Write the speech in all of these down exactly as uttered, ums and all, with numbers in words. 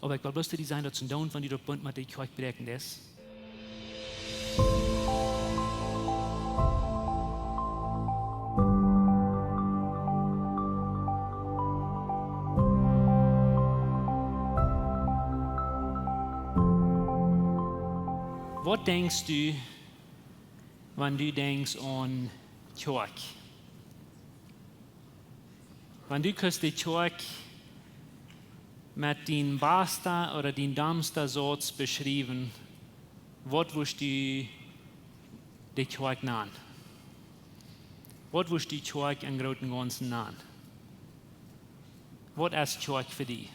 Oba ekj well bloos to die sajen, daut es een Doon, wan du daut Bunt met de Kjoakj bräakjen deist. Waut denkjst du, wan du denkjst aun Kjoakj? Wan du kust de Kjoakj met dien basta ooda dien domsta Sauz beschriewen, waut wurscht du de Kjoakj nanen? Waut wurscht du Kjoakj em grooten Gaunzen nanen? Waut es Kjoakj fa die?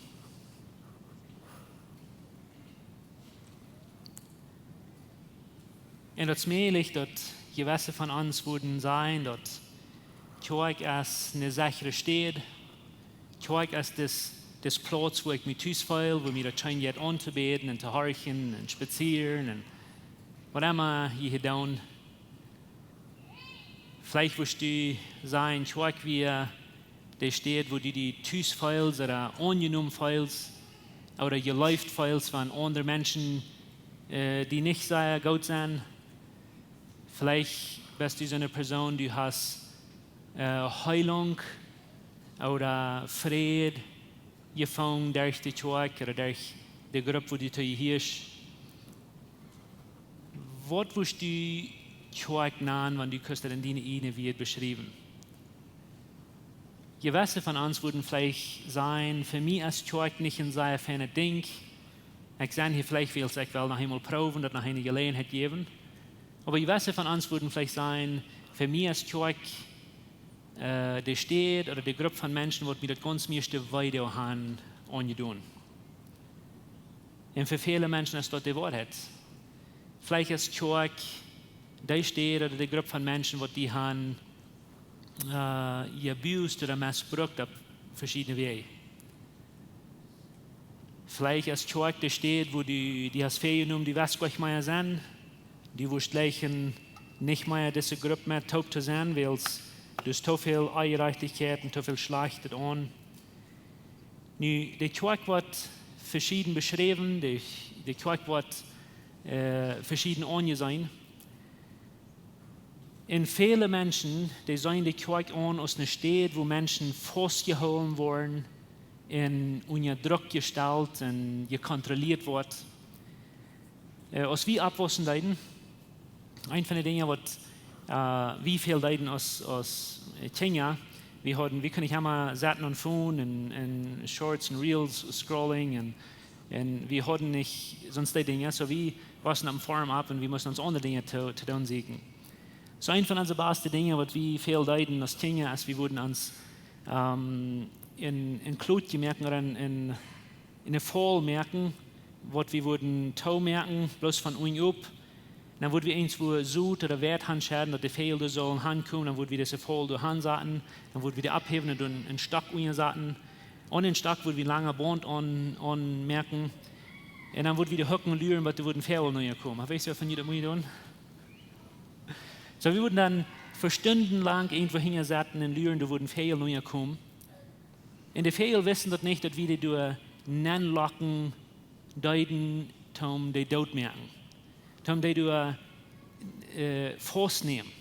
Un daut es mäajlich, daut jewesse von ons wudden sajen, daut Kjoakj es eene sechre Städ. Kjoakj es dis, dis Plauz, wua ekj mie tus feel, wua mie daut scheen jeit auntobäden un to horchen un spazieren un waut emma jie hia doonen. Veleicht wurscht du sajen, Kjoakj wia de Städ, wua du die tus feelst ooda aunjenomen feelst ooda jeleeft feelst, wan aundre Menschen, äh, die nich sea goot sent. Veleicht best du soone Persoon, du hast, äh, Heilung ooda Fräd jefungen derch de Kjoakj ooda derch de Grupp, wua du to jehieescht. Waut wurscht du Kjoakj nanen, wan du kust daut en diene ieejne Wieed beschriewen? Jewesse von ons wudden veleicht sajen, fa mie es Kjoakj nich een sea feinet Dinkj. Ekj sie hia veleicht, wiels ekj well noch eemol proowen, daut noch eene Jeläajenheit jäwen. Oba jewesse von ons wudden veleicht sajen, fa mie es Kjoakj, äh, de Städ ooda de Grupp von Menschen, waut mie daut gaunz mieeschte wee deit han aunjedonen. Un fa väle Menschen es daut de Woarheit. Veleicht es Kjoakj de Städ ooda de Grupp von Menschen, waut die han, äh, jeabused ooda missbrukt opp veschiedne Wäaj. Veleicht es Kjoakj de Städ, wua du, die hast väajenomen, du west nich mea sennen. Du wurscht jlikj nich mea dise Grupp met toop to sennen, wiels du hast too väl Onjerajchtichkjeit un too väl Schlajchtet aun. Nu, de Kjoakj woat veschieden beschräwen, de, de Kjoakj woat, äh, veschieden aunjeseenen. Un väle Menschen, dee seenen de Kjoakj aun aus eene Städ, wua Menschen faustjehoolen woaren un unja Druck jestalt un jekontrolieet woaren. Äh, aus wie oppwaussen deeden, eent von de Dinja, waut, äh, wie väl deeden aus, aus, äh, Kjinja, wie hauden, wie kunnen nich emma sitten un phone un, un Shorts un Reels scrolling un, un wie hauden nich sonst dee Dinja, soo wie waussen opp eene Farm opp un wie musten ons aundre Dinja to, to doonen sieekjen. Soo eent von onse baste Dinja, waut wie väl deeden aus Kjinja, es wie wudden ons, ähm, een, een Klootje moaken ooda een, een, eene Faul moaken, waut wie wudden toomoaken, bloos von unjen opp. Dan wudden wie eent wua Sot ooda Weit hanschedden, daut de Väajel doa sullen hankomen, dan wudden wie dise Faul doa hansaten, dan wudden wie dee opphäwen un doa een Stock unjasaten. Aun dän Stock wudden wie een langen Baunt aun, aunmoaken. Un dan wudden wie doa hucken un luren, waut doa wudden Väajel nenkomen. Weetst du, waut von jie daut mott doonen? Soo, wie wudden dan fa Stunden lang irjentwua hinja sitten un luren, doa wudden Väajel nenkomen. Un de Väajel wisten daut nich, daut wie dee doa nenlocken deeden, toom dee doot moaken. Toom dee doa, äh, faustnämen.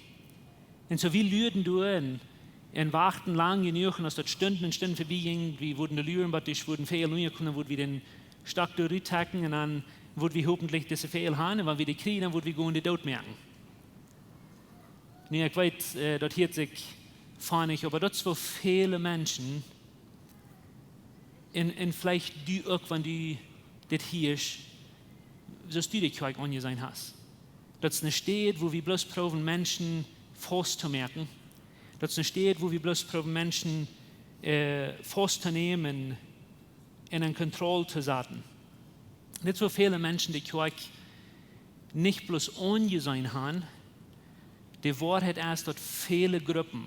Un soo, wie luaden doa un, un wachten lang jenuach, un aus daut Stunden un Stunden vebie jinkj, wie wudden doa luren, waut doa wudden Väajel nenkomen, dan wudden wie dän Stock doa ruttrakjen un dan wudden wie hopentlich dise Väajel han, un wan wie dee kjrieejen, dan wudden wie gonen dee doot moaken. Nu, ekj weet, äh, daut hieet sikj funny, oba daut es fa väle Menschen, un, un veleicht du uk, wan du dit hieescht, soo aus du de Kjoakj aunjeseenen hast. Daut es eene Städ, wua wie bloos proowen Menschen fausttomoaken. Daut es eene Städ, wua wie bloos proowen Menschen, äh, fausttonämen un, un en Kontroll to saten. Dit es fa väle Menschen, de Kjoakj nich bloos aunjeseenen han. De Woarheit es, daut väle Gruppen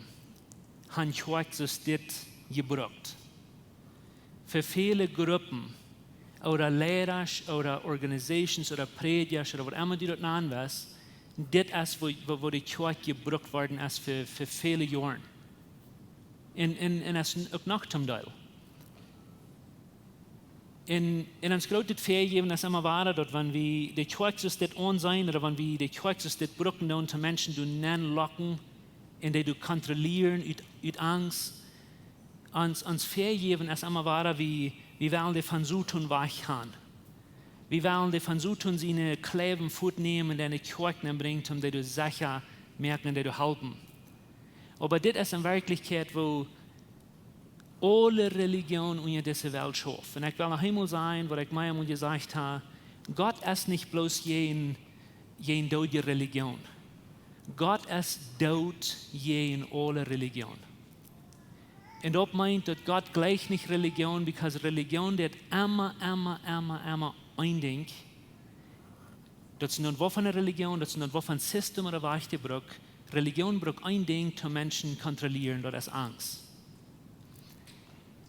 han Kjoakj soo aus dit jebrukt. Fa väle Gruppen, ooda Leidasch, ooda Organisations, ooda Prädjasch, ooda waut emma du daut nanen west, dit es woo, woo, woo de Kjoakj jebrukt worden es fa, fa väle Joaren. Un, un, un es uk noch toom Deel. Un, un ons grootet Väajäwen es emma wada, daut wan wie de Kjoakj soo dit aunseenen, ooda wan wie de Kjoakj soo dit brucken doonen, to Menschen doonen nenlocken, un dee doonen kontrollieren ut, ut Angst. Ons, ons Väajäwen es emma wada, wie, wie wellen dee von Soton wajch han. Wie wellen dee von Soton siene Kjleewen fuatnämen un enne Kjoakj nenbrinjen, om dee to secha moaken un dee to halpen. Oba dit es en Werkjlichkjeit, woo aule Religion unja dise Welt schauft. Un ekj well noch eemol sajen, waut ekj mie emol jesajcht ha: Gott es nich bloos jäajen, jäajen doodje Religion. Gott es doot jäajen aule Religion. Un daut meent, daut Gott jleicht nich Religion, because Religion deit emma, emma, emma, emma een Dinkj. Daut es nu waut von eene Religion, daut es nu waut von een System ooda waut dee brukt. Religion brukt een Dinkj, to Menschen kontrollieren, daut es Angst.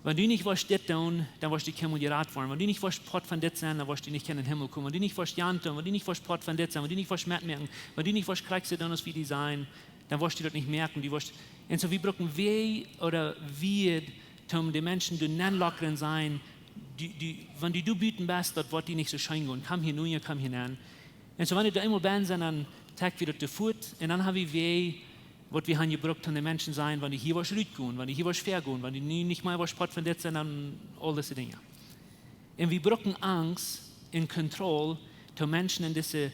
Wan du nich woascht dit doonen, dan woascht du kjeenmol jerat woaren. Wan du nich woascht Poat von dit sennen, dan woascht du nich kjennen em Himmel komen. Wan du nich woascht jant doonen, wan du nich woascht Poat von dit sennen, wan du nich woascht metmoaken, wan du nich woascht krakjt soo doonen aus wie dee sajen, dan woascht du daut nich moaken. Du woascht, un soo, wie brucken Wäaj ooda Wieed, om de Menschen doonen nenlocken un sajen: Du, du, wan du, du buten best, daut woat die nich soo scheen gonen. Komm hia nenn, komm hia nenn. Un soo, wan dee doa eemol bennen sent, dan trakj wie daut fuat. Un dan ha wie Wäaj, waut wie han jebrukt, om de Menschen sajen, wan du hia woascht rutgonen, wan du hia woascht väagonen, wan du nu nich mea woascht Poat von dit sennen, dan aul dise Dinja. Un wie brucken Angst un Kontroll, om Menschen en dise,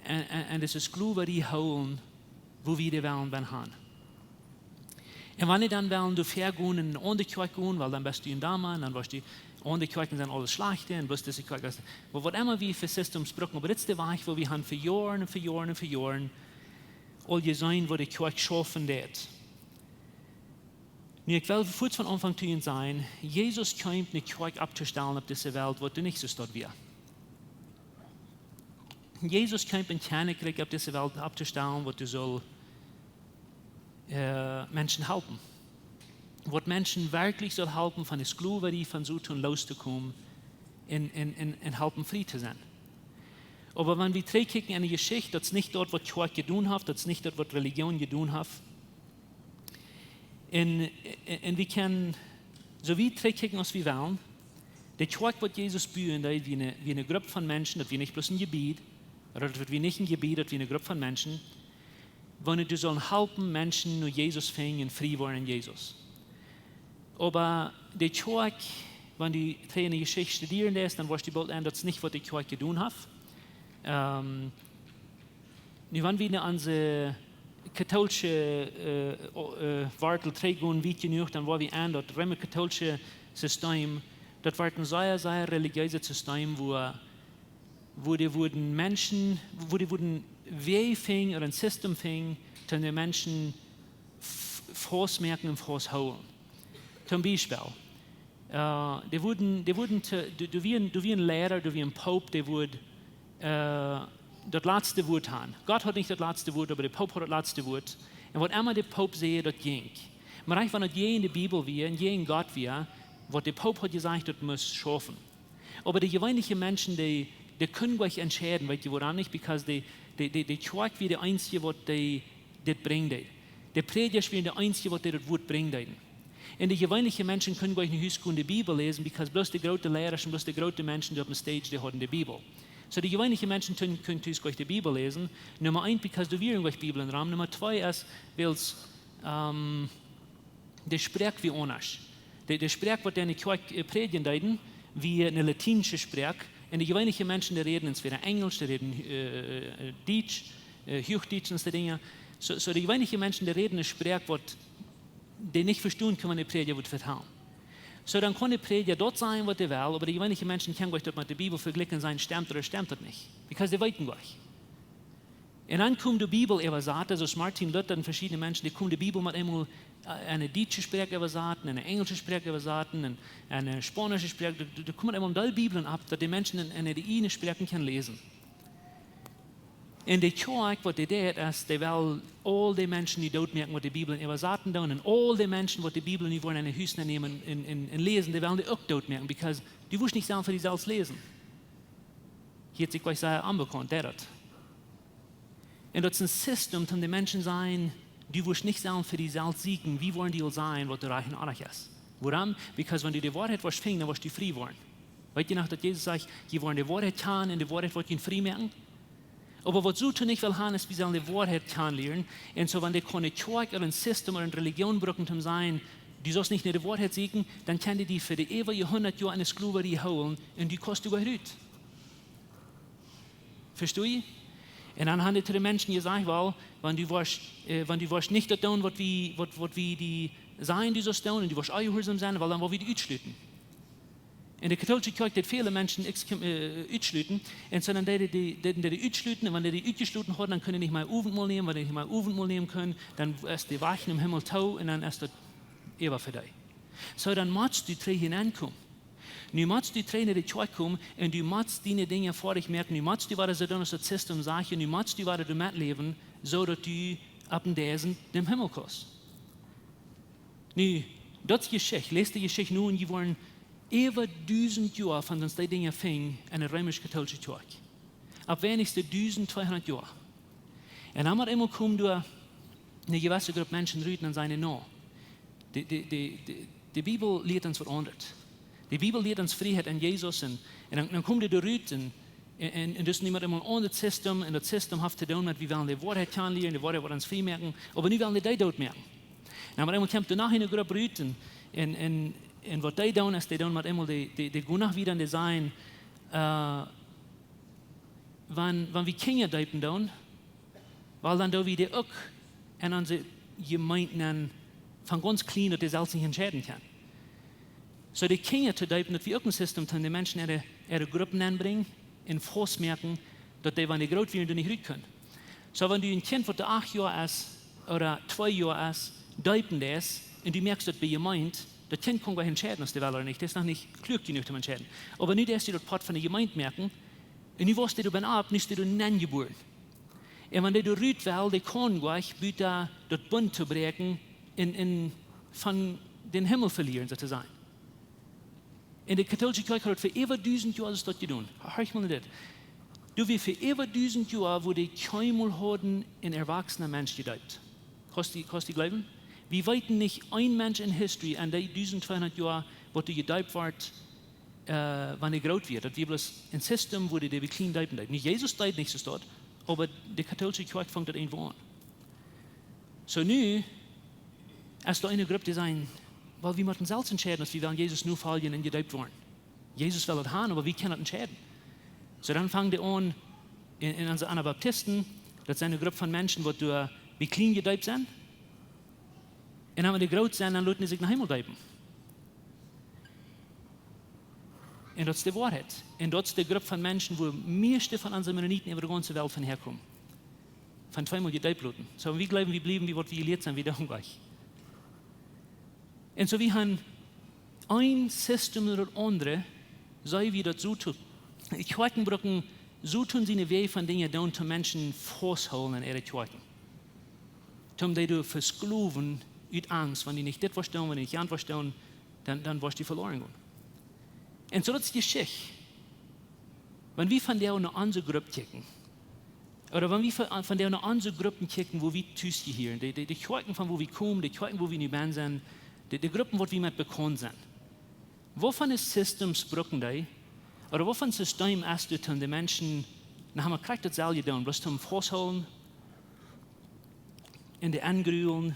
en, en, en dise Sklowarie hoolen, woo wie dee wellen bennen han. Un wan dee dan wellen doa väagonen un aun de Kjoakj gonen, well, dan best du een Doma, un dan woascht du, aundre Kjoakjen sent aules schlajchte, un bloos dise Kjoakj es, oba waut emma wie fa Systems brucken, oba dit es de Wajch, woo wie han fa Joaren un fa Joaren un fa Joaren aul jeseenen, woo de Kjoakj schaufen deit. Nu, ekj well fuaz von Aunfank aun sajen, Jesus kjeem nich de Kjoakj opptostalen opp dise Welt, waut doa nich soo steit wia. Jesus kjeem een Kjennichrikj opp dise Welt opptostalen, waut doa sull, äh, Menschen halpen. Waut Menschen werkjlich sull halpen, von de Sklowarie von Soton loos to komen un, un, un, un halpen frie to sennen. Oba wan wie trigjkjikjen enne Jeschicht, daut es nich daut, waut Kjoakj jedonen haft, daut es nich daut, waut Religion jedonen haft. Un, un, un wie kjennen soo wiet trigjkjikjen aus wie wellen. De Kjoakj, waut Jesus buen deed, wia eene, wia eene Grupp von Menschen, daut wia nich bloos een Jebied, ooda daut wia nich een Jebied, daut wia eene Grupp von Menschen, waut doa sullen halpen Menschen no Jesus finjen un frie woaren en Jesus. Oba de Kjoakj, wan du de Jeschicht studieren deist, dan woascht du boolt enn, daut es nich, waut de Kjoakj jedonen haft. Ähm, nu, wan wie no onse kautoolische, äh, o-, äh, Wortel trigjgonen, wiet jenuach, dan woa wie enn, daut reemkatoolische System, daut wia een sea, sea relijeeset System, wua, wua dee wudden Menschen, wua dee wudden Wäaj finjen ooda een System finjen, om de Menschen f-, faustmoaken un fausthoolen. Toom Biespel, äh, dee wudden, dee wudden to, doa, doa wia een, doa wia een Leida, doa wia een Poop, dee wudd, äh, daut latste Wuat han. Gott haud nich daut latste Wuat, oba de Poop haud daut latste Wuat. Un waut emma de Poop säd, daut jinkj. Mau rajcht, wan daut jäajen de Bibel wia un jäajen Gott wia, waut de Poop haud jesajcht, daut must schaufen. Oba de jeweenelje Menschen, dee, dee kunnen nich entscheiden, weetst du wuarom nich? Because de, de, de, de Kjoakj wia de eensje, waut dee dit brinjen deed. De Prädjasch wieren de eensje, waut dee daut Wuat brinjen deeden. Un de jeweenelje Menschen kunnen nich no Hus gonen de Bibel läsen, because bloos de groote Leidasch un bloos de groote Menschen, dee opp dän Stage, dee hauden de Bibel. Soo, de jeweenelje Menschen kunnen, kunnen tus nich de Bibel läsen. Numma eent, because doa wieren nich Bibeln rom. Numma twee es, wiels, ähm, de Sproak wia aundasch. De, de Sproak, waut dee enne Kjoakj, äh, prädjen deeden, wia eene latinische Sproak. Un de jeweenelje Menschen, dee räden entwäda Enjelsch, dee räden, äh, äh, Dietsch, äh, Huachdietsch un soo Dinja. Soo, soo de jeweenelje Menschen, dee räden eene Sproak, waut dee nich vestonen kunnen, wan de Prädja wudd vetalen. Soo, dan kunn de Prädja daut sajen, waut hee well, oba de jeweenelje Menschen kjennen nich daut met de Bibel vejlikjen, sajen, stemt ooda stemt daut nich. Because dee weeten nich. Un dan kjeemen de Bibeläwasata, soo aus Martin Luther un veschiedne Menschen, dee kjeemen de Bibel met eemol, äh, enne dietsche Sproak äwasaten, enne enjelsche Sproak äwasaten, un, un enne spaunische Sproak, doa, doa, doa kjeemen eemol een Deel Bibeln opp, daut de Menschen en, enne de ieejne Sproak kjennen läsen. Un de Kjoakj, waut dee deed, es, dee well aul de Menschen, dee dootmoaken, waut de Bibeln äwasaten doonen, un aul de Menschen, waut de Bibeln nu wellen enne Hus nämen un, un, un läsen, dee well dee uk dootmoaken, because du wurscht nich selfst fa die selfst läsen. Hieet sikj veleicht sea onbekaunt, deit daut. Un daut es een System, om de Menschen sajen, du wurscht nich selfst fa die selfst sieekjen, wie wellen die aul sajen, waut rajcht un onrajcht es. Wuarom? Because wan du de Woarheit wurscht finjen, dan wurscht du frie woaren. Weet jie noch, daut Jesus sajcht: "Jie woaren de Woarheit kjanen un de Woarheit woat junt frie moaken"? Oba waut Soton nich well haben, es, wie sellen de Woarheit kjanen lieren. Un soo, wan dee kaun eene Kjoakj ooda een System ooda eene Religion brucken, om to sajen: "Du saust nich no de Woarheit sieekjen", dan kaun dee die fa de äwa Joahrhundat Joa enne Sklowerie hoolen un du kaust doa rut. Vestonen? Un dan haben dee to de Menschen jesajcht: "Well, wan du woascht, äh, wan du woascht nich daut doonen, waut wie, waut, waut wie die sajen, du saust doonen, un du woascht onjehuarsom sennen, well, dan woa wie die utschluten." Un de kathoolsche Kjoakj deed väle Menschen ex-, äh, utschluten. Un soo dan deeden dee, deeden dee utschluten, un wan dee utjeschluten hauden, dan kunnen dee nich mea Owentmol nämen. Wan dee nich mea Owentmol nämen kunnen, dan es de Wajch nom Himmel too un dan es daut äwa fa dee. Soo, dan motst du trigj nenkomen. Nu motst du trigj no de Kjoakj komen un du motst diene Dinja foadich moaken. Nu motst du wada soo doonen aus daut System sajcht, un nu motst du wada doamet läwen, soo daut du opp een Dach nom Himmel kaust. Nu, daut es Jeschicht. Läs de Jeschicht nu, un jie woaren äwa dusent Joa von ons dee Dinja finjen enne reemisch-kathoolsche Kjoakj. Opp weinichste dusent tweehundat Joa. Un dan opp eemol kjemt doa eene jewesse Grupp Menschen rut un sajen: "No, de, de, de, de, de Bibel lieet ons waut aundret. De Bibel lieet ons Frieheit en Jesus." Un, un dan, dan kjemt dee doa rut un, un, un, un daut es nu opp eemol een aundret System, un daut System haft to doonen met, wie wellen de Woarheit kjanen lieren, de Woarheit woat ons frie moaken, oba nu wellen dee dee doot moaken. Un opp eemol kjemt doa noch eene Grupp rut un, un, un, un waut dee doonen, es, dee doonen opp eemol, dee, dee, dee gonen noch wieda un dee sajen, äh, wan, wan wie Kjinja deepen doonen, well, dan doo wie dee uk en onse Jemeent nenn, von gaunz kjlien, daut dee selfst nich entscheiden kjennen. Soo, de Kjinja to deepen, daut wia uk een System, om de Menschen äare, äare Gruppen nenn brinjen un faust moaken, daut dee, wan dee groot wieren, doa nich rut kunnen. Soo, wan du een Kjint, waut doa acht Joa es, ooda twee Joa es, deepen deist, un du moakst daut bie Jemeent, daut Kjint kaun goanich entscheiden, aus dee well ooda nich. Dee es noch nich kluak jenuach, om to entscheiden. Oba nu deist du daut Poat von de Jemeent moaken, un nu woascht du doa bie opp, nu best du doa nenn jebuaren. Un wan dee doa rut well, dee kaun goanich, buta daut Bunt to bräakjen un, un von dän Himmel velieren, soo to sajen. Un de kathoolsche Kjoakj haud fa äwa dusent Joa daut jedonen. Horch mol no dit. Doa wia fa äwa dusent Joa, wua dee kjeenmol hauden een erwachsena Mensch jedeept. Kaust du, kaust du jleewen? Wie weeten nich een Mensch en history en dee dusent tweehundat Joa, waut doa jedeept wort, äh, wan dee groot wia. Daut wia bloos een System, wua dee, dee bie kjlien deepen deeden. Nu, Jesus deed nich soo waut, oba de kathoolsche Kjoakj funk daut irjentwoo aun. Soo nu, es doa eene Grupp, dee sajen: "Well, wie motten selfst entscheiden, aus wie wellen Jesus nofoljen un jedeept woaren. Jesus well daut haben, oba wie kjennen daut entscheiden." Soo dan fungen dee aun en, en onse Anabaptisten, daut es eene Grupp von Menschen, waut doa bie kjlien jedeept sent. Un wan dee groot sent, dan loten dee sikj noch eemol deepen. Un daut es de Woarheit. Un daut es de Grupp von Menschen, wua mieeschte von onse Mennoniten äwa de gaunze Welt von häakomen. Von tweemol jedeept loten. Soo, wie jleewen, wie bliewen bie waut wie jelieet sent, wie doonen nich. Un soo, wie haben een System no daut aundre, soo aus daut Soton. Kjoakjen brucken Soton siene Wäaj von Dinja doonen, om Menschen faust to hoolen en äare Kjoakjen. Om dee to vesklowen ut Angst, wan du nich dit woascht doonen, wan du nich jant woascht doonen, dan, dan woascht du veloren gonen. Un soo, daut es Jeschicht. Wan wie vondoag no onse Grupp kjikjen, ooda wan wie von, vondoag no onse Gruppen kjikjen, wua wie tus jehieren, de, de, de Kjoakjen, von wua wie komen, de Kjoakjen, wua wie nu benne sent, de, de Gruppen, waut wie met bekaunt sent. Waut fa Systems brucken dee? Ooda waut fa System es daut, om de Menschen, na, mau krakjt daut selwje doonen, bloos om faust to hoolen, un dee aunjrulen,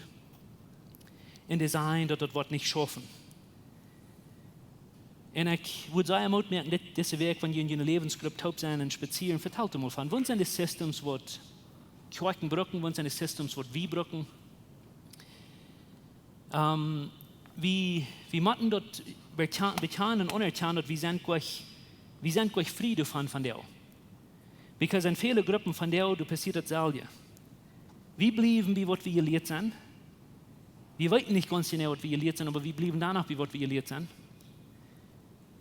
un dee sajen, daut daut woat nich schaufen. Un ekj wudd sea Moot moaken, dit, dise Wäakj, wan jie en june Läwensgrupp toop sent un spazieren, vetalt mol von, waut sent de Systems, waut Kjoakjen brucken, waut sent de Systems, waut wie brucken? Ähm, wie, wie motten daut bekja-, bekjanen un aunerkjanen, daut wie sent goanich, wie sent goanich frie doavon vondoag. Because en väle Gruppen vondoag, doa passieet daut selwje. Wie bliewen bie waut wie jelieet sent. Wie weeten nich gaunz jeneiw, waut wie jelieet sent, oba wie bliewen doano, bie waut wie jelieet sent.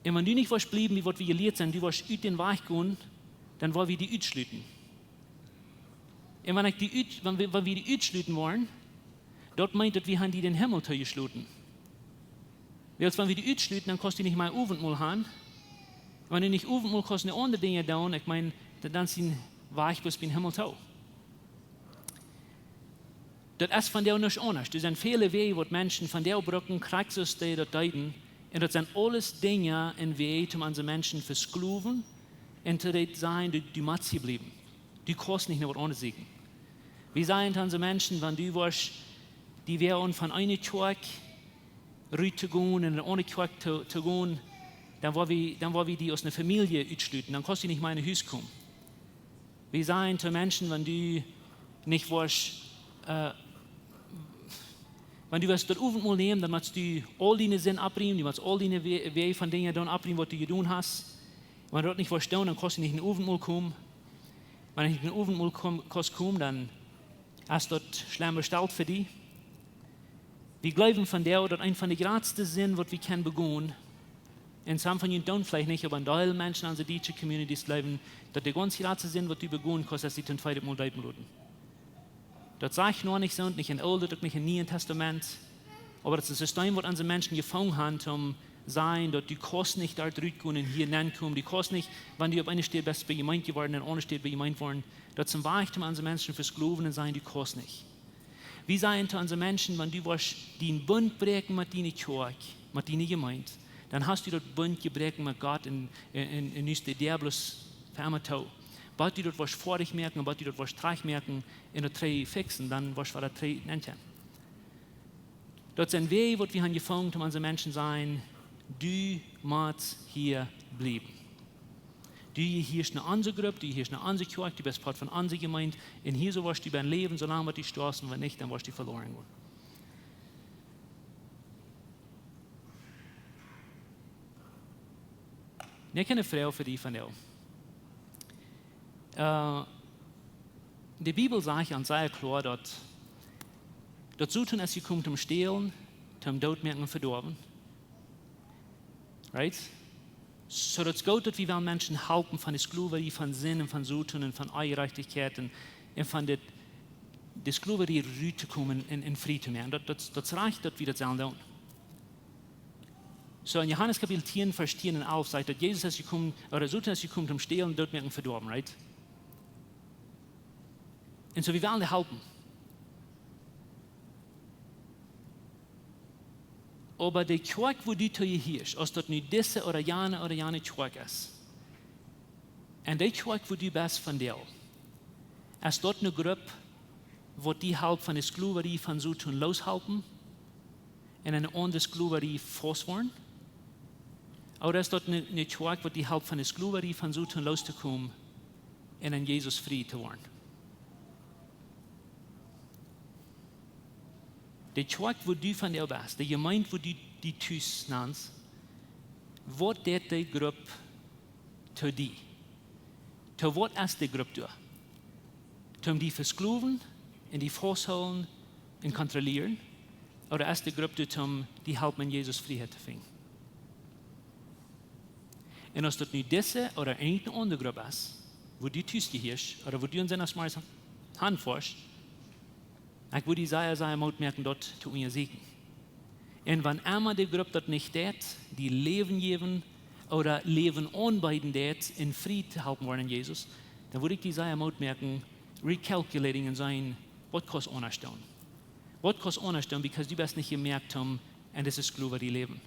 Un wan du nich woascht bliewen bie waut wie jelieet sent, du woascht ut dän Wajch gonen, dan woa wie die utschluten. Un wan ekj die ut-, wan wie, wan wie die utschluten woaren, daut meent, daut wie haben die dän Himmel toojeschloten. Wiels wan wie die utschluten, dan kaust du nich mea Owentmol haben. Wan du nich Owentmol kaust, nä, aundre Dinja doonen, ekj meen, dan, dan es dien Wajch bat biem Himmel too. Daut es vondoag nuscht aundasch. Doa sent väle Wäaj, waut Menschen vondoag brucken, krakjt soo aus dee daut deeden, Un daut sent aules Dinja un Wäaj, om onse Menschen to vesklowen un to daut sajen: Du, du motst hia bliewen. Du kaust nich no waut aundret sieekjen. Wie sajen to onse Menschen: Wan du woascht die wäa aun von eene Kjoakj rut to gonen un en eene aundre Kjoakj to, to gonen, dan woa wie, dan woa wie die aus eene Famielje utschluten. Dan kaust du nich mea en Hus komen. Wie sajen to Menschen: Wan du nich woascht, äh, wan du woascht daut Owentmol nämen, dan motst du aul diene Sind oprieemen, du motst aul diene Wä-, Wäaj von Dinja dan oprieemen, waut du jedonen hast. Wan du daut nich woascht doonen, dan kaust du nich en Owentmol komen. Wan du nich en Owentmol kom-, kaust komen, dan es daut schlem bestalt fa die. Wie jleewen von doa, daut eent von de jratste Sind, waut wie kjennen begonen, un some von junt doonen veleicht nich, oba een Deel Menschen en onse dietsche Communities jleewen, daut de gaunz jratste Sind, waut du begonen kaust, es die daut tweede Mol deepen loten. Daut sajcht noch nich soo, nich em Oolen, uk nich em Nieen Tastament. Oba daut es een System, waut onse Menschen jefungen haben, om to sajen, daut du kaust nich doa rutgonen un hia nenkomen. Du kaust nich, wan du opp eene Städ best bie Jemeent jeworden, en eene aundre Städ bie Jemeent woaren. Daut es een Wajch, om onse Menschen to vesklowen un sajen: Du kaust nich. Wie sajen to onse Menschen: Wan du woascht dän Bunt bräakjen met diene Kjoakj, met diene Jemeent, dan hast du daut Bunt jebroaken met Gott un, un, un, un nu es de Diabolus fa emma too. Bat du daut woascht foadich moaken, bat du daut woascht trajcht moaken un daut trigj fixen, dan woascht du daut trigj nenn kjennen. Daut sent Wäaj, waut wie haben jefungen, om onse Menschen sajen: Du motst hia bliewen. Du jehieescht no onse Grupp, du jehieescht no onse Kjoakj, du best Poat von onse Jemeent. Un hia soo woascht du bie läwen, soo lang waut du stoafst, un wan nich, dan woascht du veloaren gonen. Nu, ekj hab eene Froag fa die von doa. Äh, de Bibel sajcht ons sea kloa, daut, daut Soton es jekomen toom stälen, toom dootmoaken un vedoawen. Right? Soo daut es goot, daut wie wellen Menschen halpen von de Sklowarie von Sind un von Soton un von Onjerajchtichkjeit un, un von dit, de Sklowarie rut to komen un, un frie to moaken. Daut, daut, daut es rajcht, daut wie daut sellen doonen. Soo en Johanes Kapitel tieen, Varsch tieen un alf sajcht, daut Jesus es jekomen, ooda Soton es jekomen toom stälen, dootmoaken un vedoawen, right? Un soo, wie wellen dee halpen. Oba de Kjoakj, wua du too jehieescht, aus daut nu dise ooda jane ooda jane Kjoakj es, un de Kjoakj, wua du best von Deel, es daut eene Grupp, waut die halpt von de Sklowarie von Soton looshalpen un en eene aundre Sklowarie faust woaren? Ooda es daut eene, eene Kjoakj, waut die halpt von de Sklowarie von Soton loos to komen un en Jesus frie to woaren? De Kjoakj, wua du von Deel best, de Jemeent, wua du die tus nanst, waut deit dee Grupp to die? To waut es dee Grupp doa? Toom die vesklowen un die fausthoolen un kontrollieren? Ooda es dee Grupp doa toom die halpen, en Jesus Frieheit to finjen? Un aus daut nu dise ooda eene aundre Grupp es, wua du tus jehieescht, ooda wua du en Sindach zemorjes hanfoascht, ekj wudd die sea, sea Moot moaken, daut to unjasieekjen. Un wan emma de Grupp daut nich deit, die Läwen jäwen ooda Läwen aunbeeden deit un frie to halpen woaren en Jesus, dan wudd ekj die sea Moot moaken, recalculating un seenen, waut kaust aundasch doonen. Waut kaust aundasch doonen, because du best nich jemoakt toom en dise Sklowarie läwen.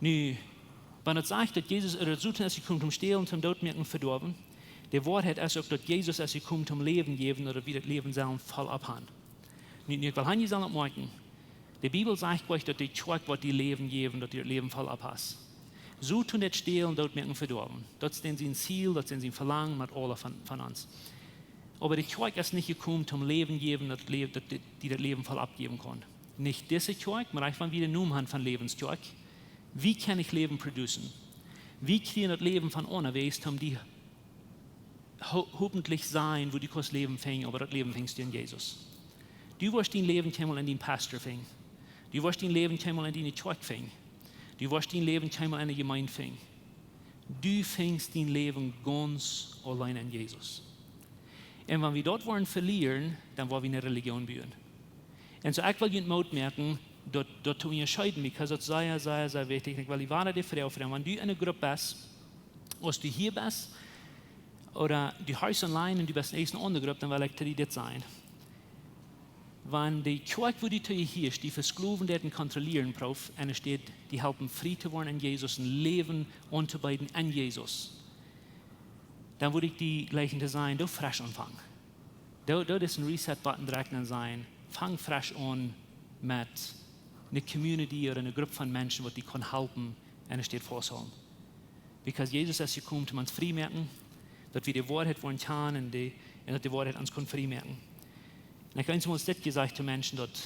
Nu, wan daut sajcht, daut Jesus, ooda daut Soton es jekomen toom stälen, toom dootmoaken, vedoawen, de Woarheit es uk, daut Jesus es jekomen toom Läwen jäwen, ooda wie daut Läwen sellen voll opp han. Nu, nu, ekj well hia sajen, daut moakjen. De Bibel sajcht nich, daut de Kjoakj woat die Läwen jäwen, daut du daut Läwen voll opp hast. Soton deit stälen, dootmoaken, vedoawen. Daut es dän sien Ziel, daut es dän sien Velangen met aule von, von ons. Oba de Kjoakj es nich jekomen toom Läwen jäwen, daut Lä-, daut die, die daut Läwen voll oppjäwen kaun. Nich dise Kjoakj, mau wan wie dän Nomen han von Läwenskjoakj. Woo kaun ekj Läwen producen? Woo kjrie wie daut Läwen von aundawäajes, om die ho-, hopentlich seenen, wua du kaust Läwen finjen, oba daut Läwen finjst du en Jesus. Du woascht dien Läwen kjeenmol en dien Pastor finjen. Du woascht dien Läwen kjeenmol en diene Kjoakj finjen. Du woascht dien Läwen kjeenmol en de Jemeent finjen. Du finjst dien Läwen gaunz auleen en Jesus. Un wan wie daut woaren velieren, dan woa wie eene Religion buen. Un soo, ekj well junt Moot moaken, daut, daut to unjascheeden, because daut es sea, sea, sea wichtich. Ekj well die wada de Froag froagen, wan du en eene Grupp best, aus du hia best, ooda du horchst online un du best en eene aundre Grupp, dan well ekj to die dit sajen. Wan de Kjoakj, wua du to hieescht, die vesklowen deit un kontrollieren prooft, enne Städ die halpen frie to woaren en Jesus, een Läwen auntobeeden en Jesus, dan wudd ekj die jleichen to sajen: Doo fresch aunfangen. Doo, doo disen Reset-Button drekjen un sajen: Fang fresch aun met eene Community ooda eene Grupp von Menschen, waut die kaun halpen enne Städ fausthoolen. Because Jesus es jekomen toom ons frie moaken, daut wie de Woarheit woaren kjanen un de, un daut de Woarheit ons kaun frie moaken. Un ekj hab eemol dit jesajcht to Menschen, daut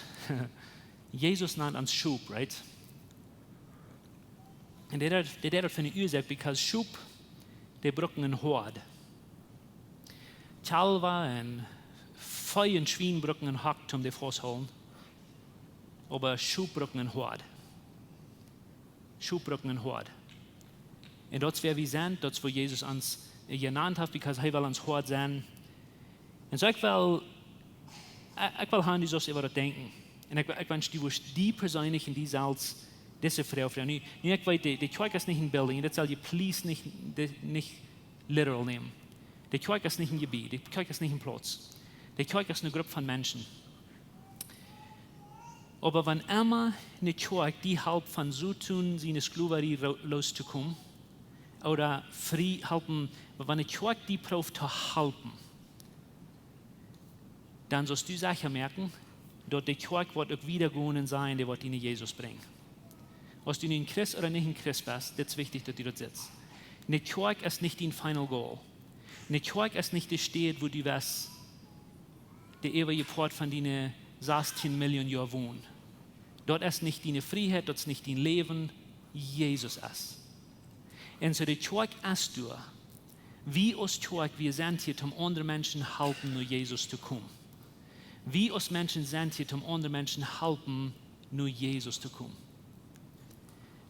Jesus nant ons Schop, right? Un dee deed, dee deed daut fa eene Uasoak, because Schop, dee brucken een Hoad. Kjalwa un Vee un Schwien brucken een Hock toom dee fausthoolen, oba Schop brucken een Hoad. Schop brucken een Hoad. Un daut es wäa wie sent, daut es woo Jesus ons, äh, jenant haft, because hee well ons Hoad sennen. Un soo ekj well, ekj, ekj well han, du saust äwa daut denkjen. Un ekj, ekj wensch, du wurscht die perseenlich un die selfst dise Froag froagen. Nu, nu ekj weet, de, de Kjoakj es nich een building, un daut saul je please nich, de, nich literal nämen. De Kjoakj es nich een Jebied, de Kjoakj es nich een Plauz. De Kjoakj es eene Grupp von Menschen. Oba wan emma eene Kjoakj die halpt von Soton siene Sklowarie ro-, loostokomen, ooda frie halpen, wan eene Kjoakj die prooft to halpen, dan saust du secha moaken, daut de Kjoakj woat uk wieda gonen un sajen, dee woat die no Jesus brinjen. Aus du nu een Christ ooda nich een Christ best, dit es wichtich, daut du daut sitst. Eene Kjoakj es nich dien final goal. Eene Kjoakj es nich de Städ, wua du west de eewje Poat von diene sastieen Millioon Joa wonen. Daut es nich diene Frieheit, daut es nich dien Läwen. Jesus es. Un soo de Kjoakj es doa. Wie aus Kjoakj, wie sent hia toom aundre Menschen halpen no Jesus to komen. Wie aus Menschen sent hia toom aundre Menschen halpen no Jesus to komen.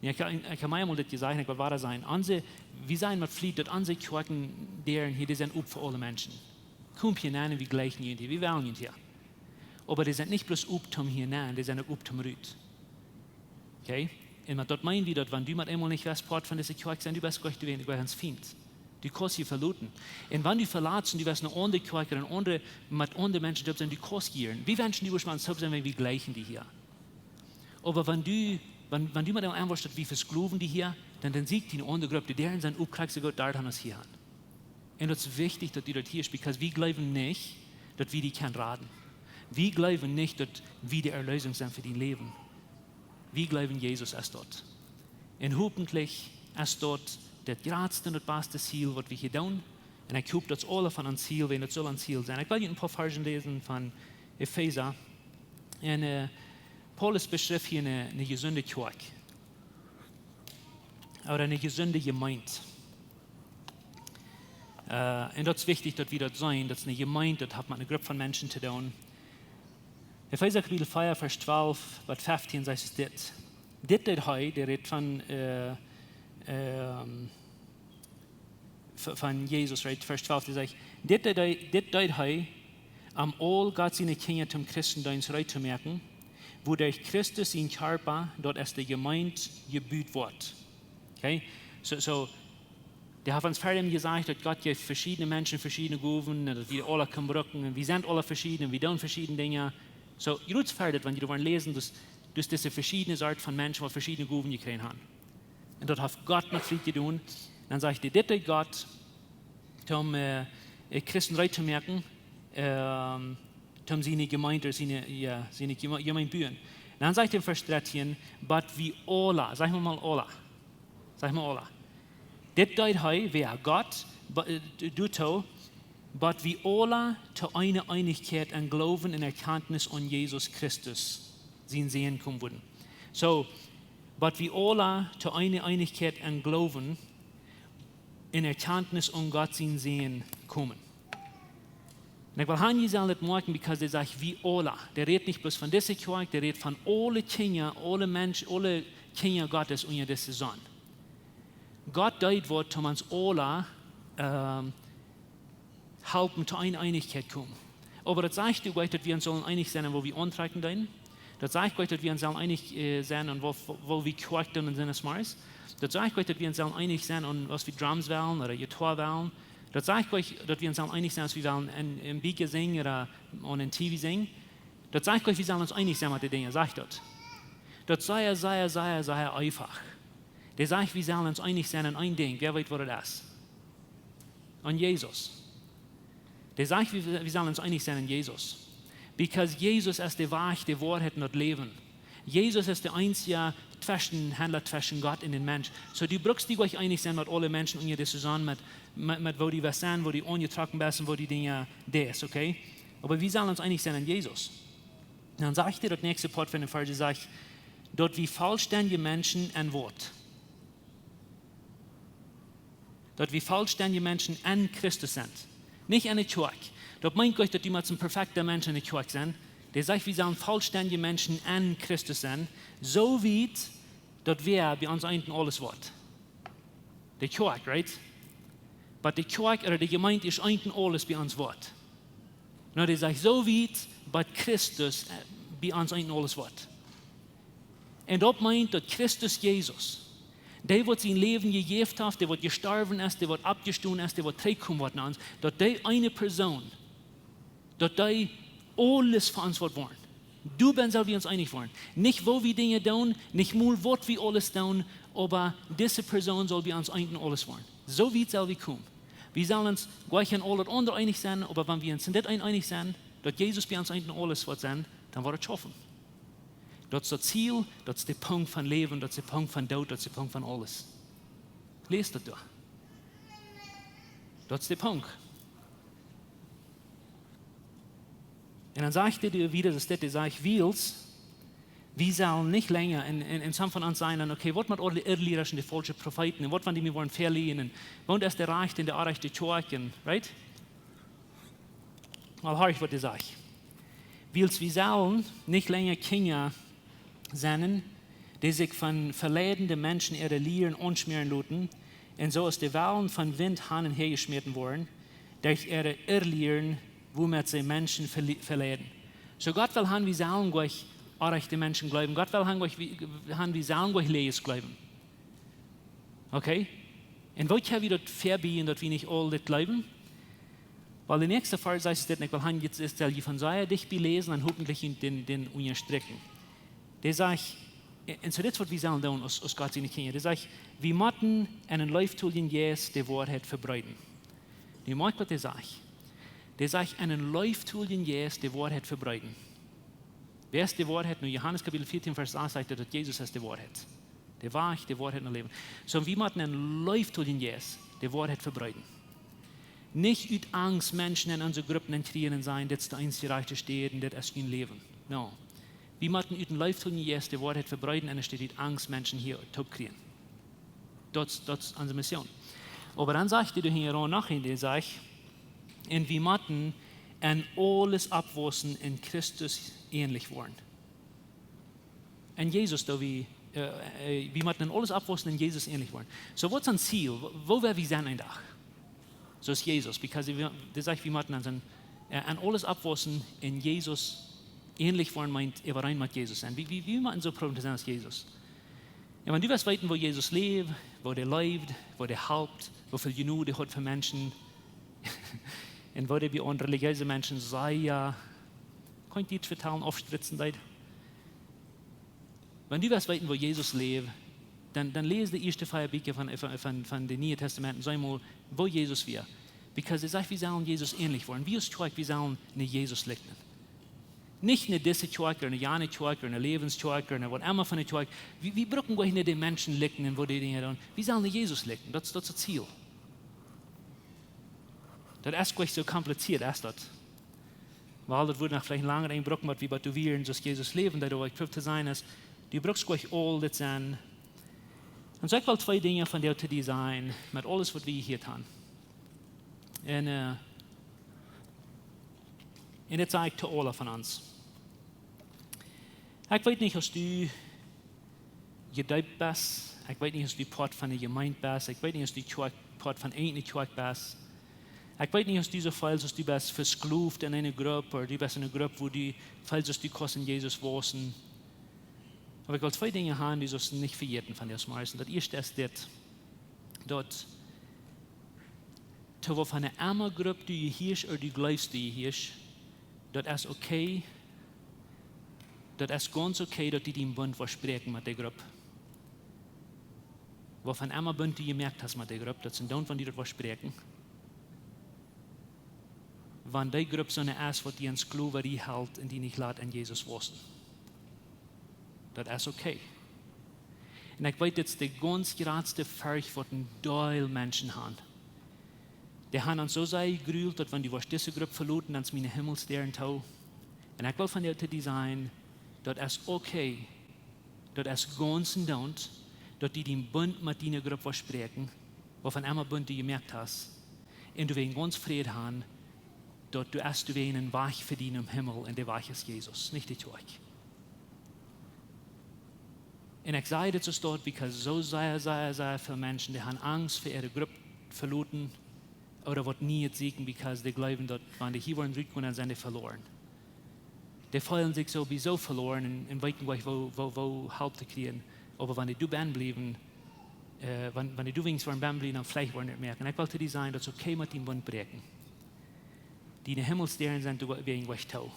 Nu, ekj, ekj hab mie eemol dit jesajcht, ekj well woa sajen. Onse, wie sent met Fliet, daut onse Kjoakjendäaren hia, dee sent op fa aule Menschen. Komt hia nenn un wie jleichen junt hia, wie wellen junt hia. Oba dee sent nich bloos op toom hia nenn, dee sent uk op toom rut. Okay? Un met daut meen wie daut, wan du met eemol nich west Poat von dise Kjoakj sennen, du best Gott, du best Gott sien Fient. Du kaust hia veloten. Un wan du velatst un du west no aundre Kjoakjen, no aundre, met aundre Menschen toop sennen, du kaust hia. Wie wenschen, du wurscht met ons toop sennen, wan wie jleichen die hia. Oba wan du, wan, wan du met eemol aunwoascht, daut wie vesklowen die hia, dan, dan sieekj die eene aundre Grupp, dee Däaren sent op, krakjt soo goot doa han aus hia han. Un daut es wichtich, daut du daut hieescht, because wie jleewen nich, daut wie die kjennen raden. Wie jleewen nich, daut wie de Erlösung sent fa dien Läwen. Wie jleewen, Jesus es daut. Un hopentlich es daut daut jratste un daut baste Ziel, waut wie hia doonen. Un ekj hop, daut es aule von ons Ziel, wan daut saul ons Ziel sennen. Ekj well junt een poa Varzen läsen von Efeesa. Un, äh, Paulus beschrift hia eene, eene jesunde Kjoakj. Ooda eene jesunde Jemeent. Äh, un daut es wichtich, daut wie daut seenen, daut es eene Jemeent, daut haft met eene Grupp von Menschen to doonen. Efeesa Kapitel vea, Varsch twalf bat feftieen sajcht dit. Dit deed hee, dee rät von, äh, ähm, v-, von Jesus, right? Varsch twalf, dee sajcht: Dit deed hee, dit deed hee, om aul Gott siene Kjinja toom Christendeenst reed to moaken, wuaderch Christus sien Kjarpa, daut es de Jemeent, jebut woat. Okay? So, so, dee haft ons verhäa jesajcht, daut Gott jeft veschiedne Menschen veschiedne Gowen, un daut wie aule kjennen brucken, un wie sent aule veschieden, un wie doonen veschiedne Dinja. So, jie wellen daut, wan jie doa läsen, daut, daut dise veschiedne Sort von Menschen, waut veschiedne Gowen jekjräajen haben. Un daut haft Gott met Fliet jedonen. Dan sajcht hee, dit deed Gott, om, äh, äh, Christen reed to moaken, ähm, om siene Jemeent, siene, jo, siene Jeme-, Jemeent buen. Dan sajcht hee em Varsch dartieen, bat wie aula, saj mau aula. Saj mau aula. Dit deed hee, wäa? Gott, ba-, äh, d-, doatoo, bat wie aula to eene Eenichkjeit em Gloowen un Erkjantnis aun Jesus Christus, sienen Sän, komen wudden. So, bat wie aula to eene Eenichkjeit em Gloowen un Erkjantnis aun Gott sienen Sän komen. Un ekj well han, jie sellen dit moakjen, because hee sajcht, wie aula. Dee rät nich bloos von dise Kjoakj, dee rät von aule Kjinja, aule Mensch, aule Kjinja Gottes unja dise Sonn. Gott deed waut, om ons aula, ähm, halpen to eene Eenichkjeit komen. Oba daut sajcht uk nich, daut wie ons sellen eenich sennen, woo wie auntrakjen doonen. Daut sajcht uk nich, daut wie ons sellen eenich, äh, sennen, woo, woo, woo wie Kjoakj doonen sent, es Mars. Daut sajcht uk nich, daut wie ons sellen eenich sennen, aus wie Drums wellen ooda Gitarr wellen. Daut sajcht uk nich, daut wie ons sellen eenich sennen, aus wie wellen en, en Bieekja sinjen ooda aun een T V sinjen. Daut sajcht nich, wie sellen ons eenich sennen met de Dinja, sajcht daut. Daut es sea, sea, sea, sea eefach. Dee sajcht, wie sellen ons eenich sennen aun een Dinkj. Wäa weet, waut daut es? Aun Jesus. Dee sajcht, wie, wie sellen ons eenich sennen aun Jesus. Because Jesus es de Wajch, de Woarheit un daut Läwen. Jesus es de eensje Tweschenhaundla tweschen Gott un dän Mensch. Soo, du brukst die nich eenich sennen met aule Menschen unja de Sun, met, met, met woo du west sennen, woo du aunjetrocken best un woo du Dinja deist, okay? Oba wie sellen ons eenich sennen aun Jesus. Dan sajcht hee daut näakjste Poat von dän Varsch, sajcht, daut wie vollstendje Menschen en waut? Daut wie vollstendje Menschen en Christus sent. Nich en de Kjoakj. Daut meent nich, daut du motst een perfekta Mensch en de Kjoakj sennen. Dee sajcht, wie sellen vollstendje Menschen en Christus sennen. Soo wiet, daut wäa bie ons eent un aules woat. De Kjoakj, right? But de Kjoakj, ooda de Jemeent es eent un aules bie ons woat. Nu, dee sajcht, soo wiet, bat Christus, eh, bie ons eent un aules woat. Un daut meent, daut Christus Jesus, dee waut sien Läwen jejäft haft, dee waut jestorwen es, dee waut oppjestonen es, dee waut trigjkomen woat no ons, daut dee eene Persoon, daut dee aules fa ons woat woaren. Doabennen sell wie ons eenich woaren. Nich woo wie Dinja doonen, nich mol waut wie aules doonen, oba dise Persoon saul bie ons eent un aules woaren. Soo wiet sell wie komen. Wie sellen ons nich en aul daut aundre eenich sennen, oba wan wie ons en dit een eenich sennen, daut Jesus bie ons eent un aules woat sennen, dan woat et schaufen. Daut es daut Ziel, daut es de Punkt von Läwen, daut es de Punkt von Doot, daut es de Punkt von aules. Läs daut doa. Daut es de Punkt. Un dan sajcht hee wieda, daut es dit, hee sajcht, wiels, wie sellen nich lenja, un, un, un some von ons sajen dan, okay, waut met aule Irrliera un de faulsche Profeeten, un waut wan dee mie woaren velieren, un waut es de rajchte un de orrajchte Kjoakj, right? Well, horch waut hee sajcht. Wiels wie sellen nich lenja Kjinja sennen, dee sikj von veleidende Menschen äare Lieren aunschmäaren loten, un soo aus de Wellen vom Wint han un häa jeschmäten woaren, derch äare Irrlieren, wuamet see Menschen veli-, veleiden. Soo Gott well han, wie sellen nich orrajchte Menschen jleewen. Gott well han, wie, wie, han, wie sellen nich Läajes jleewen. Okay? Un woo kjenn wie daut vebiejen, daut wie nich aul dit jleewen? Well, de näakjste Varsch sajcht dit, un ekj well han, jie sellen von sea dicht bie läsen un hopentlich dän, dän unjastrikjen. Dee sajcht, un soo dit es waut wie sellen doonen aus, aus Gott siene Kjinja. Dee sajcht, wie motten en eenen leeftoljen Jeist de Woarheit vebreeden. Nu moakj waut dee sajcht. Dee sajcht, en eenen leeftoljen Jeist de Woarheit vebreeden. Wäa es de Woarheit? Nu, Johanes Kapitel vieetieen, Varsch sas sajcht, daut Jesus es de Woarheit. De Wajch, de Woarheit un daut Läwen. Soo, wie motten en eenen leeftoljen Jeist de Woarheit vebreeden. Nich ut Angst Menschen en onse Gruppen to kjrieen un sajen, dit es de eensje rajchte Städ un dit es jun Läwen. No. Wie motten ut eenen leeftoljen Jeist de Woarheit vebreeden un nich ut Angst Menschen hia toopkjrieen. Daut, daut es onse Mission. Oba dan sajcht hee doa hinjaraun noch een, dee sajcht, un wie motten en aules oppwaussen un Christus änlich woaren. En Jesus, daut wie, äh, äh, wie motten en aules oppwaussen un Jesus änlich woaren. Soo, waut es ons Ziel? Woo, woo woa wie sennen een Dach? Soo aus Jesus, because wie, dee sajcht, wie motten en, äh, en aules oppwaussen un Jesus änlich woaren meent, äwareen met Jesus sennen. Wie, wie, wie motten soo proowen to sennen aus Jesus. Un wan du west weeten, woo Jesus läft, woo dee läft, woo dee halpt, woo väl Jnod dee haft fa Menschen, un woo dee bie aundre relijeese Menschen sea, kaun ekj die vetalen, aufspritzen deed. Wan du west weeten, woo Jesus läft, dan, dan läs de ieeschte vea Bieekja von, von, von, von de Niee Tastament un see mol, woo Jesus wia. Because hee sajcht, wie sellen Jesus änlich woaren. Wie aus Kjoakj, wie sellen no Jesus likjnen. Nich no dise Kjoakj, ooda no jane Kjoakj, ooda no Läwenskjoakj, ooda no waut emma von de Kjoakj. Wie, wie brucken nich no de Menschen likjnen, woo dee Dinja doonen. Wie sellen no Jesus likjnen. Daut, daut es daut Ziel. Daut es nich soo kompliziert, es daut. Well, daut wudd noch veleicht lang een brucken, waut wie bat doa wieren, soo aus Jesus läft, daut ekj proow to sajen es, du brukst nich aul dit sennen. Un soo ekj well twee Dinja von die to die sajen, met aules waut wie hia han. Un, äh, un dit saj ekj to aule von ons. Ekj weet nich aus du jedeept best. Ekj weet nich aus du Poat von de Jemeent best. Ekj weet nich aus du Kjoakj, Poat von eene Kjoakj best. Ekj weet nich aus du soo feelst aus du best vesklooft en eene Grupp, ooda du best en eene Grupp, wua du feelst aus du kaust en Jesus wausen. Oba ekj well twee Dinja han, dee sust nich vejäten von dise Morjes. Daut ieeschte es dit. Daut to waut von eene emma Grupp du jehieescht ooda du jleefst du jehieescht, daut es okay. Daut es gaunz okay, daut du dän Bunt woascht bräakjen met de Grupp. Waut von emma Bunt du jemoakt hast met de Grupp, daut es endoont, wan du daut woascht bräakjen. Wan dee Grupp soone es, waut die en Sklowarie helt un die nich lat en Jesus wausen. Daut es okay. Un ekj weet, dit es de gaunz jratste Forcht, waut een Deel Menschen han. Dee han ons soo sea jegrult, daut wan du woascht dise Grupp veloten, dan es miene Himmelsdäaren too. Un ekj well vondoag to die sajen, daut es okay. Daut es gaunz endoont, daut du dän Bunt met diene Grupp woascht bräakjen, waut von emma Bunt du jemoakt hast. Un du woascht gaunz Fräd han, daut du hast, du woascht eenen Wajch fa die nom Himmel, un de Wajch es Jesus, nich de Kjoakj. Un ekj saj dit soo stolt, because soo sea, sea, sea väl Menschen, dee han Angst fa äare Grupp veloten, ooda waut Nieet sieekjen, because dee jleewen, daut wan dee hia woaren rutkomen, dan sent dee veloaren. Dee feelen sikj sowieso veloaren un, un weeten nich, woo, woo, woo Help to kjrieen. Oba wan dee doa benn bliewen, äh, wan, wan dee doa weens woaren benn bliewen, dan veleicht woaren dee moakjen. Un ekj well to die sajen, daut es okay met dän Bunt bräakjen. Diene Himmelsdäaren sent doa wäajen nich too.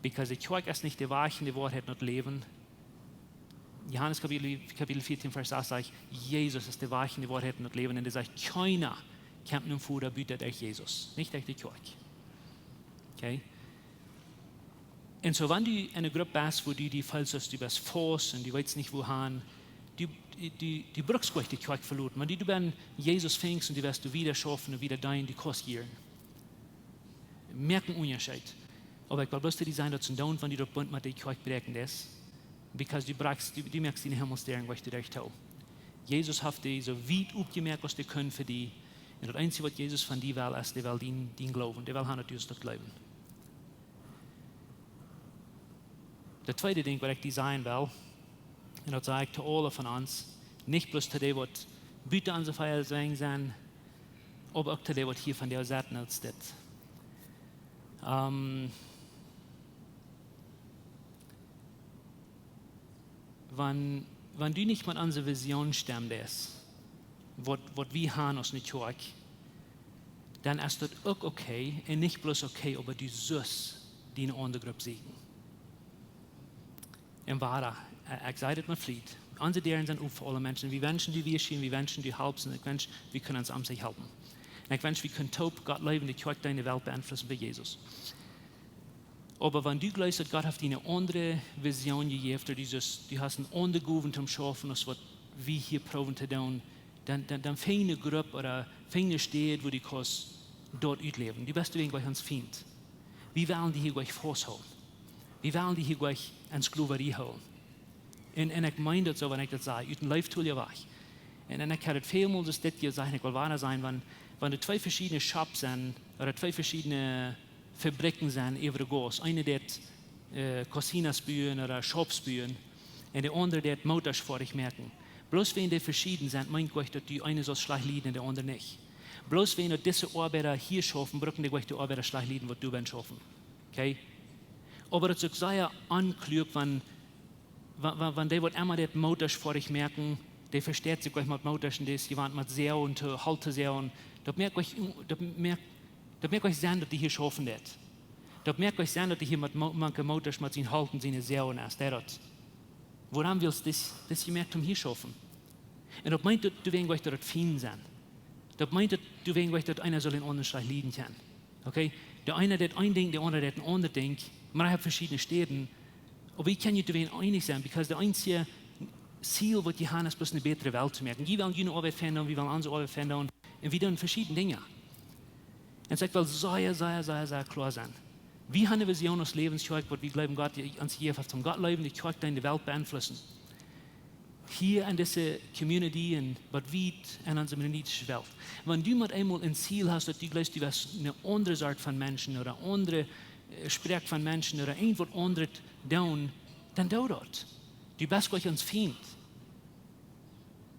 Because de Kjoakj es nich de Wajch un de Woarheit un daut Läwen. Johanes Kapitel, Kapitel vieetieen, Varsch acht sajcht, Jesus es de Wajch un de Woarheit un daut Läwen. Un dee sajcht, kjeena kjemt nom Voda buta derch Jesus. Nich derch de Kjoakj. Okay? Un soo, wan du en eene Grupp best, wua du die feelst, daut du best faust un du weetst nich, wua han, du, du, du, du brukst nich de Kjoakj veloten. Wan du, du best Jesus finjst un du woascht doa wieda schaufen un wieda deenen, du kaust jieren. Moakt eenen Unjascheet. Oba ekj well bloos to die sajen, daut es endoont, wan du daut Bunt met de Kjoakj bräakjen deist. Because du bräakjst, du, du moakst diene Himmelsdäaren nich derch too. Jesus haft dee soo wiet opjemoakt aus dee kunn fa die. Un daut eensje, waut Jesus von die well, es, dee well dien, dien Gloowen. Dee well han, daut du daut jleefst. Daut tweede Dinkj, waut ekj die sajen well, un daut saj ekj to aule von ons, nich bloos to dee, waut buta onse Fia sent, oba uk to dee, waut hia vondoag sent, es dit. Ähm, wan, wan du nich met onse Vision stemmen deist, waut, waut wie han aus eene Kjoakj, dan es daut uk okay, un nich bloos okay, oba du sust die eene aundre Grupp sieekjen. Un wada, äh, ekj saj dit met Fleet. Onse Däaren sent op fa aule Menschen. Wie wenschen, du wieescht hia, wie wenschen, du halpst, un ekj wensch, wie kunnen ons aum sikj halpen. Un ekj wensch, wie kunnen toop Gott leewen, de Kjoakj deenen, de Welt beeinflussen fa Jesus. Oba wan du jleefst, daut Gott haft die eene aundre Vision jejäft, ooda du sust, du hast eene aundre Gow toom schaufen, aus waut wie hia proowen to doonen, dan, dan, dan finj eene Grupp ooda finj eene Städ, wua du kaust daut utläwen. Du best doawäajen nich ons Fient. Wie wellen die hia nich fausthoolen. Wie wellen die hia nich en Sklowarie hoolen. Un, un ekj meen daut soo, wan ekj daut saj, ut een leeftoljen Wajch. Un, un ekj hab daut väl mol soo dit jesajcht, ekj well wada sajen, wan, wan doa twee veschiedne Schoppen sent, ooda twee veschiedne Fabrikjen sent, äwa de Gauss. Eene deit, äh, cocinas buen ooda Schopps buen, un de aundre deit Motorsch foadich moaken. Bloos wäajen dee veschieden sent, meent nich, daut du eene saust schlajcht lieden un de aundre nich. Bloos wäajen daut dise Oabeida hia schaufen, brucken dee nich de Oabeida schlajcht lieden, waut doa bent schaufen. Okay? Oba daut es uk sea onkloak, wan, wan, wan, wan dee, waut emma deit Motorsch foadich moaken, dee vesteit sikj nich met Motorsch un dee es jewant met Säajen to, Holt to säajen. Daut moakt nich, daut moakt, daut moakt nich Senn, daut dee hia schaufen deit. Daut moakt nich Senn, daut dee hia met Mo-, mank Motorsch met sien Holt un siene Säajen es, dee daut. Wuarom? Wiels dis, dis jemoakt om hia schaufen. Un daut meent daut, doawäajen nich, daut et fien sent. Daut meent daut, doawäajen nich, daut eena saul dän aundren schlajcht lieden kjennen. Okay? De eena deit een Dinkj, de aundra deit een aundret Dinkj, oba dee haben veschiedne Städen. Oba wie kjennen doawäajen eenich sennen, because de eensje Ziel, waut jie haben, es bloos eene bätre Welt to moaken. Jie wellen june Oabeit finjen, wie wellen onse Oabeit finjen, un wie doonen veschiedne Dinja. Un soo, ekj well sea, sea, sea, sea kloa sennen. Wie haben eene Vision aus Läwens Kjoakj, waut wie jleewen, Gott, dee ons jejäft haft, om Gott leewen, de Kjoakj deenen, de Welt beeinflussen. Hia en dise Community un waut wiet en onse mennonitische Welt. Wan du mau eemol een Ziel hast, daut du jleefst, du woascht eene aundre Sort von Menschen ooda aundre, äh, Sproak von Menschen ooda irjent waut aundret doonen, dan doo daut. Du best nich ons Fient.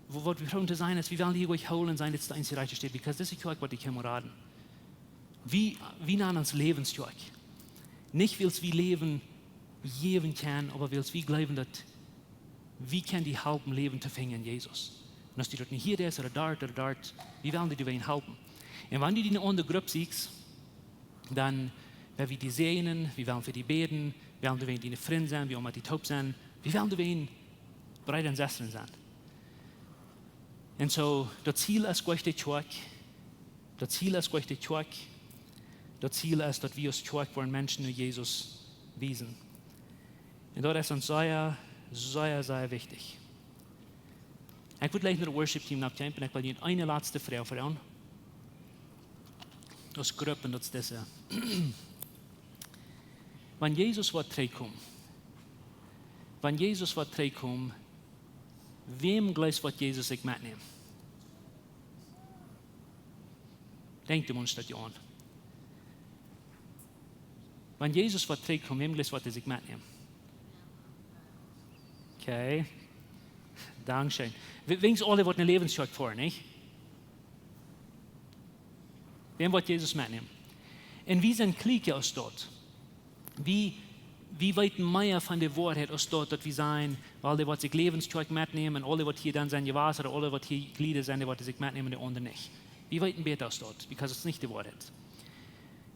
Wa-, waut wie proowen to sajen es, wie wellen hia nich hoolen sennen, dit es de eensje rajchte Städ, because dit es de Kjoakj, waut ekj hia mott raden. Wie, wie nanen ons Läwens Kjoakj. Nich wiels wie Läwen jäwen kjennen, oba wiels wie jleewen, daut wie kjennen die halpen Läwen to finjen en Jesus. Un aus du daut nich hia deist ooda doa ooda doa, wie wellen die doawäajen halpen. Un wan du die eene aundre Grupp sieekjst, dan woa wie die säajnen, wie wellen fa die bäden, Wie wellen doawäajen diene Frind sennen, wie wellen met die toop sennen. Wie wellen doawäajen Breeda un Sestren sennen. Un soo, daut Ziel es goa de Kjoakj. Daut Ziel es goa de Kjoakj. Daut Ziel es, daut wie aus Kjoakj woaren Menschen no Jesus wiesen. Un daut es ons sea, sea, sea wichtich. Ekj wudd jlikj no daut Worship Team nopp kjeemen, un ekj well junt eene latste Froag froagen. Aus Grupp, un daut es dise. Wan Jesus woat trigjkomen, wan Jesus woat trigjkomen, wäm jleefst, woat Jesus sikj metnämen? Denkj doaraun, staut jo aun. Wan Jesus woat trigjkomen, wäm jleefst, woat hee sikj metnämen? Okay. Dankscheen. Wi-, wiels aule woaren ne Läwenskjoakj foaren, nich? Wäm woat Jesus metnämen? Un wie sent kjliekja aus daut. Wie, wie weeten mea von de Woarheit aus daut, daut wie sajen, well, dee woat sikj Läwenskjoakj metnämen, un aule waut hia dan sent jewast, ooda aule waut hia Jlieda sent, dee woaren sikj metnämen, de aundre nich. Wie weeten bäta aus daut, because daut es nich de Woarheit.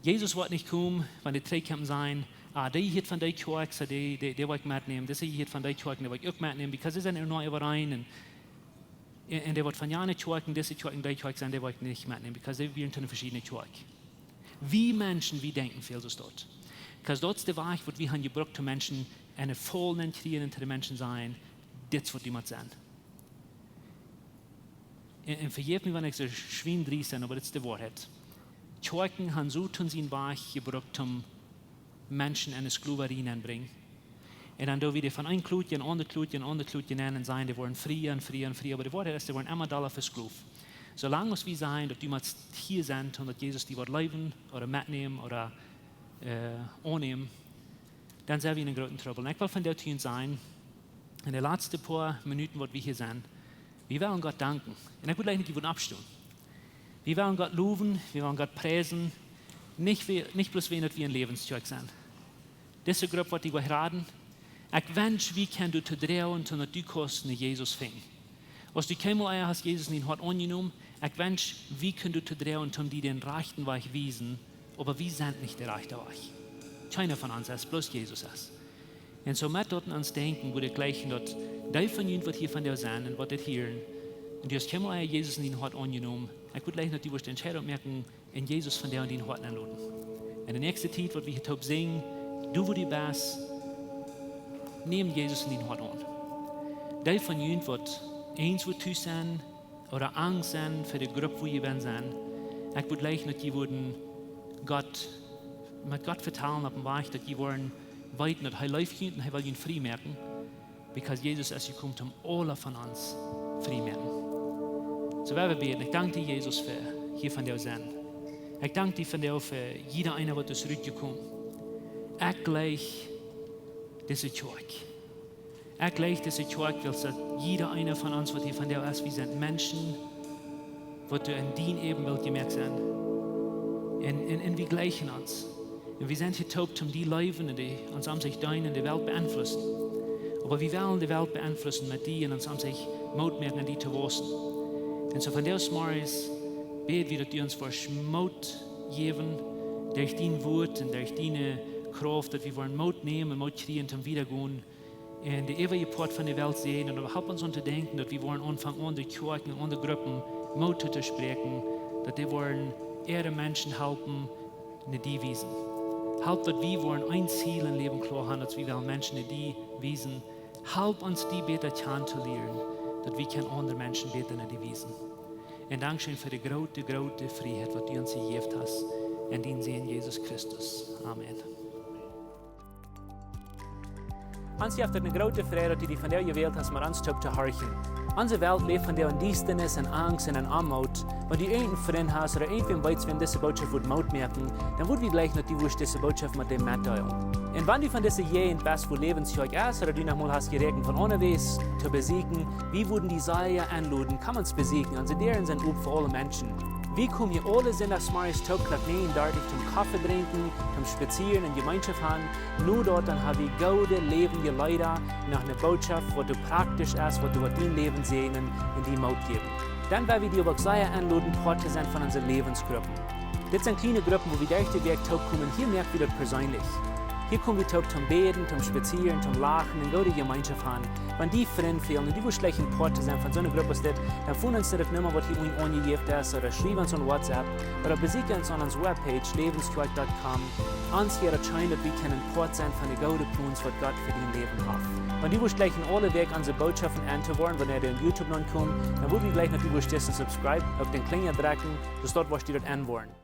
Jesus woat nich komen, wan dee trigjkjemt, sajen, ah, dee hia von dee Kjoakj, soo dee, dee, dee woa ekj metnämen, dise hia von dee Kjoakj, dee woa ekj uk metnämen, because see sent ea noch äwareen, un, un dee waut von jane Kjoakj, dise Kjoakj, dee Kjoakj sent, dee woa ekj nich metnämen, because dee wieren to ne veschiedne Kjoakj. Wie Menschen, wie denkjen väl soo aus daut. Because daut es de Wajch, waut wie han jebrukt, om Menschen en de Faul nenn to kjrieen un to de Menschen sajen, dit es waut du motst sennen. Un, un vejeff mie, wan ekj soo schwiendriesch sie, oba dit es de Woarheit. Kjoakjen han soo toom sienen Wajch jebrukt, om Menschen en de Sklowarie nenn brinjen. Un dan doo wie dee von een Klootje en aundre Klootje en aundre Klootje nenn un sajen, dee woaren frie un frie un frie, oba de Woarheit es, dee woaren emma dolla vesklowt. Soo lang aus wie sajen, daut du motst hia sennen, un daut Jesus die woat leewen, ooda metnämen, ooda, äh, aunnämen, dan sent wie en grooten Trubbel. Un ekj well vondoag to junt sajen, en de latste poa Minuten, waut wie hia sent, wie wellen Gott danken. Un ekj wudd jlikj, daut jie wudden oppstonen. Wie wellen Gott lowen, wie wellen Gott priesen. Nich wie, nich bloos wäajen, daut wie ne Läwenskjoakj sent. Dise Grupp, waut wie hia haben, ekj wensch, wie kunnen doatoo droagen, daut du kaust no Jesus finjen. Aus du kjeenmol ea hast Jesus en dien Hoat aunjenomen, ekj wensch, wie kunnen doatoo droagen, om die dän rajchten Wajch wiesen, oba wie sent nich de rajchta Wajch. Kjeena von ons es, bloos Jesus es. Un soo met daut en ons Denkjen wudd ekj jleichen, daut dee von junt, waut hia vondoag sent un waut dit hieren, un du hast kjeenmol ea Jesus en dien Hoat aunjenomen, ekj wudd jleichen, daut du wurscht de Entscheidunk moaken, un Jesus vondoag en dien Hoat nenn loten. Un de näakjste Tiet, waut wie hia toop sinjen, du, wua du best, nemm Jesus en dien Hoat aun. Dee von junt, waut eenswua tus sent, ooda angst sent fa de Grupp, wua jie bennen sent, ekj wudd jleichen, daut jie wudden Gott, met Gott vetalen opp een Wajch, daut jie woaren weeten, daut hee leeft junt un hee well junt frie moaken, because Jesus es jekomen, om aule von ons frie moaken. Soo, wie wellen bäden. Ekj dank die, Jesus, fa hia vondoag sennen. Ekj dank die vondoag fa jieda eena, waut es rutjekomen. Ekj jleich dise Kjoakj. Ekj jleich dise Kjoakj, wiels daut jieda eena von ons, waut hia vondoag es, wie sent Menschen, waut du en dien Äbenbilt jemoakt sent. Un, un, un wie jleichen ons. Un wie sent hia toop, om die to leewen un die ons omsich deenen un de Welt beenflussen. Oba wie wellen de Welt beenflussen met die un ons omsich Moot moaken, en die to wausen. Un soo vondoag zemorjes bäd wie, daut du ons woascht Moot jäwen derch dien Wuat un derch diene Krauft, daut wie woaren Moot nämen un Moot kjrieen, om wieda to gonen un de äwaje Poat von de Welt säajnen, un halp ons om to denkjen, daut wie woaren aunfangen, aundre Kjoakjen, aundre Gruppen Moot to, to spräakjen, daut dee woaren äare Menschen halpen, no die wiesen. Halp, daut wie woaren een Ziel em Läwen kloa haben, daut wie wellen Menschen no die wiesen. Halp ons, die bäta kjanen to lieren, daut wie kjennen aundre Menschen bäta no die wiesen. Un dankscheen fa de groote, groote Frieheit, waut du ons jejäft hast, en dienen Sän Jesus Christus. Amen. Ons jeft et eene groote Freid, daut du die vondoag jewält hast, met ons toop to horchen. Onse Welt läft vondoag en Diestanis, en Angst un en Oamoot. Wan du irjent een Frint hast ooda irjentwäm weetst, wäm dise Bootschoft wudd Moot moaken, dan wudd wie jleichen, daut du wurscht dise Bootschoft met däm metdeelen. Un wan du von dise Jäajent best, wua Läwenskjoakj es, ooda du noch mol hast jeräakjent, von onjewäs to besieekjen, wie wudden die sea enloden, komm ons besieekjen. Onse Däaren sent op fa aule Menschen. Wie komen hia aule Sindachsmorjes toop Klock näajen dartich toom Koffe drinkjen, toom spazieren un Jemeenschoft haben. No daut dan hab wie goode läwendje Leeda, noch eene Bootschoft, waut praktisch es, waut, waut dien Läwen säajnen un die Moot jäwen. Dan well wie die oba uk sea enloden, Poat to sennen von onse Läwensgruppen. Dit sent kjliene Gruppen, wua wie derch de Wäakj toop komen. Hia moak wie daut perseenlich. Hia komen wie toop toom bäden, toom spazieren, toom lachen un goode Jemeenschoft han. Wan die Frind fälen un du wurscht jleichen Poat to sennen von soone Grupp aus dit, dan foon ons no de Numma waut hia unjen aunjejäft es, ooda schriew ons aun WhatsApp, ooda besieekj ons aun onse webpage lewensquark dot com. Ons hia daut scheen daut wie kjennen Poat sennen von de goode Plons waut Gott fa dien Läwen haft. Wan du wurscht jleichen aule Wäakj onse Bootschoften en to woaren, wanea dee opp YouTube nopp komen, dan wudd wie jleichen daut du wurscht disen subscribe, uk dän Kjlinja drekjen, soo daut wurscht du daut en woaren.